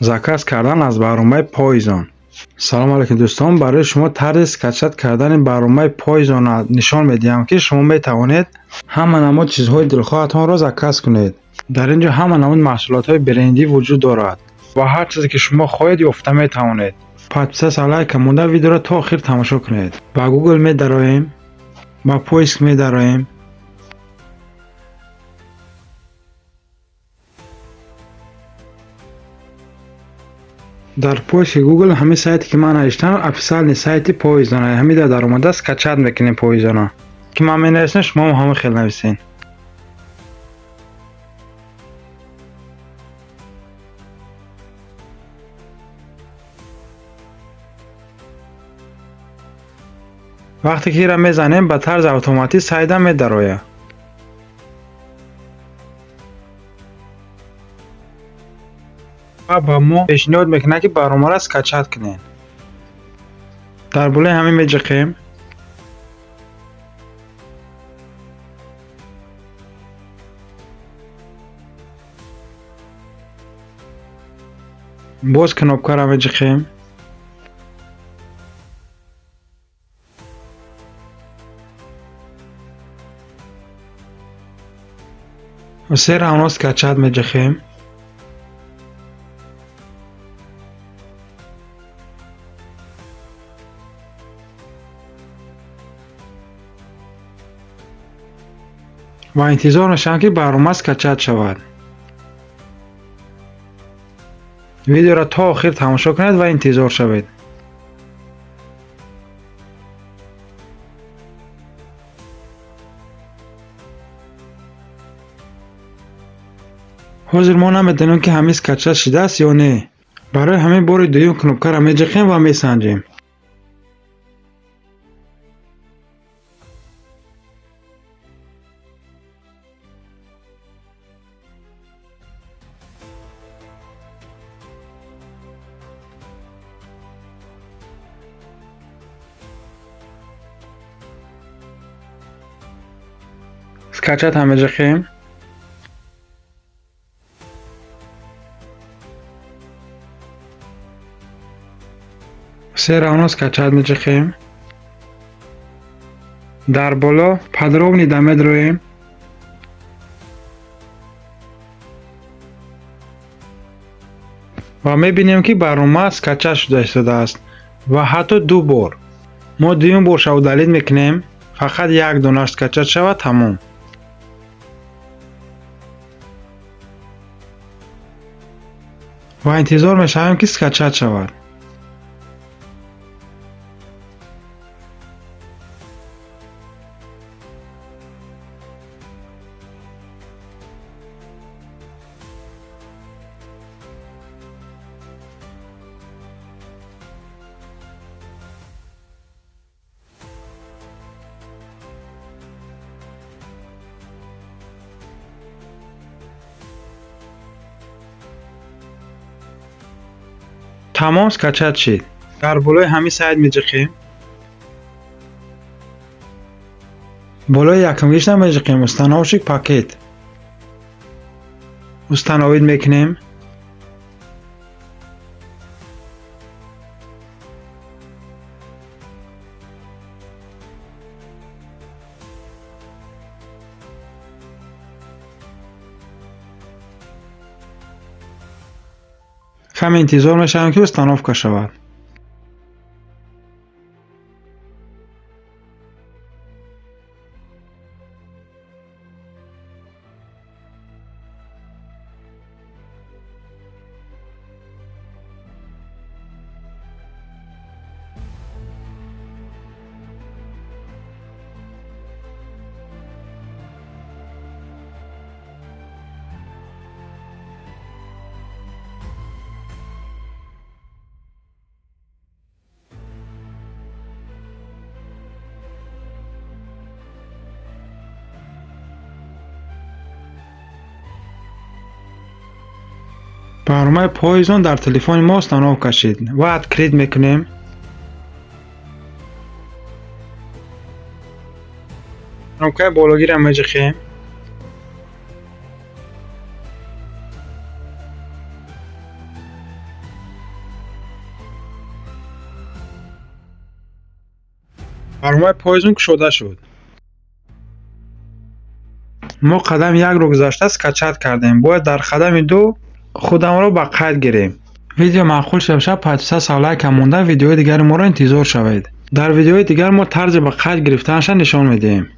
Заказ кардан аз барномаи Poison. Салом алейкум дӯстон, барои шумо тарзи скачать кардани барномаи Poison нишон медиҳам, ки шумо метавонед ҳама намуд чизҳои дилхоҳатонро заказ кунед. Дар ин ҷо ҳама намуд маҳсулотҳои брендӣ вуҷуд дорад ва ҳар чизе ки шумо хоҳед ёфта метавонед. Подписаться, лайк монда видеоро то охир тамошо кунед. Ба Google медароем, ба поиск медароем. Дар поиски Google ҳамин сайте ки ман навиштам, официальный сайти Poison, ҳамин дар омада скачать мекунем Poison. Ки ман менависам, шумо ҳам ҳамин хел нависен. Вақте ки инро мезанем, ба тарзи автоматӣ сайта медарояд. Ва ба мо пешниҳод мекунад, ки барномаро скачать кунем. Дар болои ҳамин меҷиқем. Боз кнопкаро меҷиқем. Се равно скачать меҷиқем. Ва интизор мешавам, ки барнома скачать шавад. Видеоро то охир тамошо кунед ва интизор шавед. Ҳозир мо намедонем, ки ҳамин скачать шудааст ё не. Барои ҳамин бори дуюм кнопкаро меҷиқем ва месанҷем. Скачать ҳам меҷиқем. Се равно скачать меҷиқем. Дар боло подробный да медроем. Ва мебинем, ки барнома скачать шуда истодааст ва ҳатто ду бор. Мо дуюм борша удалить мекунем, фақат як донаш скачать шавад, тамом. Ва интизор мешавем, ки скачать шавад. Тамом, скачать шид. Дар болои ҳамин сайт меҷиқем. Болои якумгишна меҷиқем, установщик пакет. Установить мекунем. Каме интизор мешавем, ки установка шавад. Барномаи Poison дар телефони мо установка шид ва открыть мекунем. Кнопкаи бологиро меҷиқем. Барномаи Poison кушода шуд. Мо қадами якро гузашта скачать кардем. Бояд дар қадами ду худамро ба қайд гирем. Видео маъқул шуда бошад, подписаться, лайка монда, видеои дигари моро интизор шавед. Дар видеои дигар мо тарзи ба қайд гирифтанашро нишон медиҳем.